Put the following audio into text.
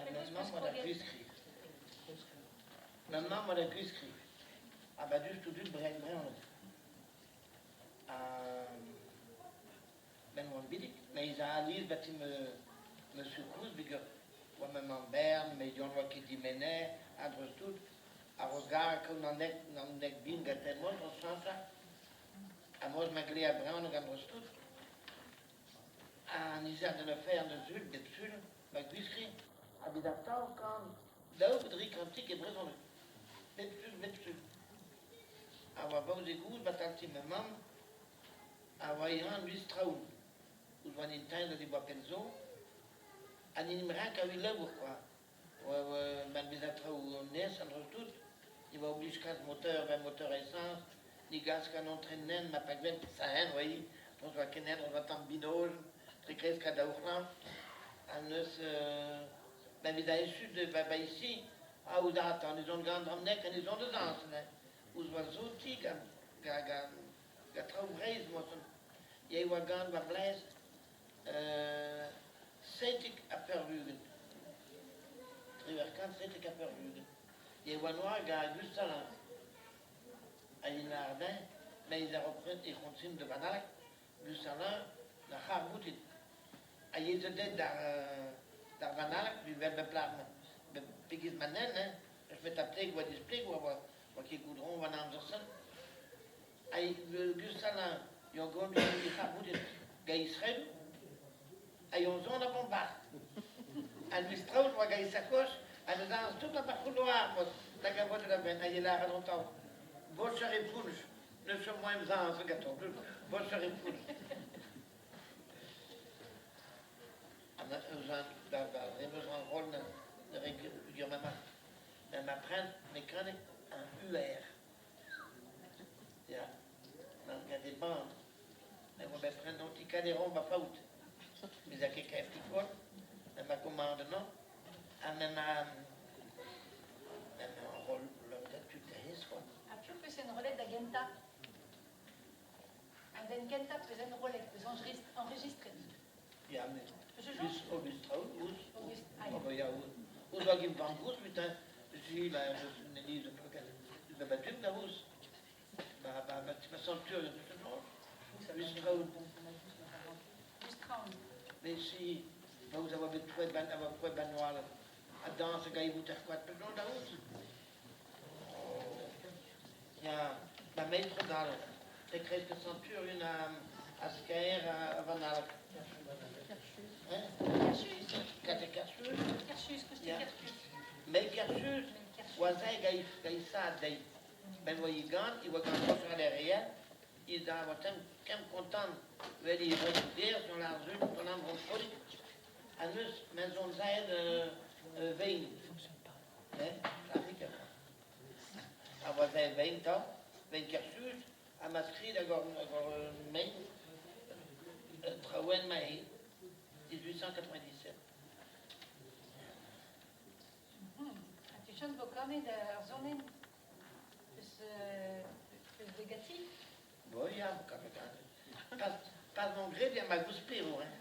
Ma mamm oa da Gwiskri. Ma mamm oa da Gwiskri. Ha ba dust tout dud bremañ. Ha ben oan bidig, mais a alies ba ti ma secours peogwir oa ma mamm bern, met Yann oa ket dimener, a-dreuz tout. Ar Rosgar kaout an nek an nek bin gante mont o sañsañ. Ha moz ma glea bremañ gant dreuz tout. An izad en afer da sul, bep sul, ma gwiskri, ha bet atav kan daou pe dri kantik e brezhoneg. Bep sul, bep sul. Ha war baoze gouz ba talti ma mamm, a oa e-unan Luis Traoù, ouzh oan intañv da oa pell zo, ha n'en em renk a labour kwa. Ma bezañ traoù nes an-dro tout, e oa oblij kas moteur ben moteur esañs, ni gas gant an tren ma pa gwenn saen oa hi, penaos oa ken oa tamm binoz, tre kresk ha daou c'hlañ. Ha neus ben evit echu de ba ba ici, ah ouzh atan, ez on gant an nek, ez on da zañs, ne. Ouzh va zoti gant gant gant traoù Breizh moason. Ya e oa gant va blez 97. 78 70. E oa noa ga Gustalin. Ha il a ardin, mais a repren e c'hontin de Banaleg, Gustalin na c'har boutin. Ha yez deut d'ar d'ar Banaleg, vi vel bep lar pegiz ma nen, hein, eus met a pleg oa displeg oa oa oa ket goudron war an amzer-sen. Ha Gustalin, yo gant e c'har boutin ga Israel, ha yon zon a bombard. An Luis-Traoù oa ga e sakoch, ha neuze an tout a c'houloar mod, da gavout da benn, ha yela an taol. Bocher e pounj, neus ket moaien zañs ganto, bocher e pounj. Ha ma eus an, da, da, eus an roll na, na re ma ma, ma ma pren mekanik an UR. Ya, ma gant e band. E oa bet prenet an ti Kaderon ba Faout. Mes a ket kaer tikol, me ma komand non. Ha me ma... Me ma roll da tud da hezh, quoi. Ha piv peus enrollet da gentañ? An den kentañ peus enrollet, peus enregistret? Ya, mais... Plus Auguste Traoù, ouzh. Auguste, ah, ya. ya, ouzh. Ouzh hag in ouzh, putain. Si, bah, je ne dis pas ba dud da ouzh. Ba, ba, ba, ma sentur Lustraoù. Lustraoù. Mais si, ba ouzh a oa bet troet ban, a oa troet ban oaled. Ha dañs hag a vout er koad penaos da ouzh. Ya, ba maître gall. Te kresk centurion a, a skaer a Van Alk. Hein? Kerchuz. Kate Kerchuz? Kerchuz, koste Kerchuz. Mais Kerchuz, oa se ga ga sad dezhi. Ben oa gant, e oa gant François Derrière, il da oa kem, kem kontant vel e vont der sur la zun ton am vont folit. Ha neus men zon zaet vein. Hein? Klarik A oa zaet vein ta, vein kersuz, ha ma skrid hag ur, hag ur mein traouen ma eo, 1897. Ha tuchant vo kanet ar sonenn eus, eus Degati? Bon, ya, vo kavet. Pas, pas mon graet, ya ma gouspero, hein.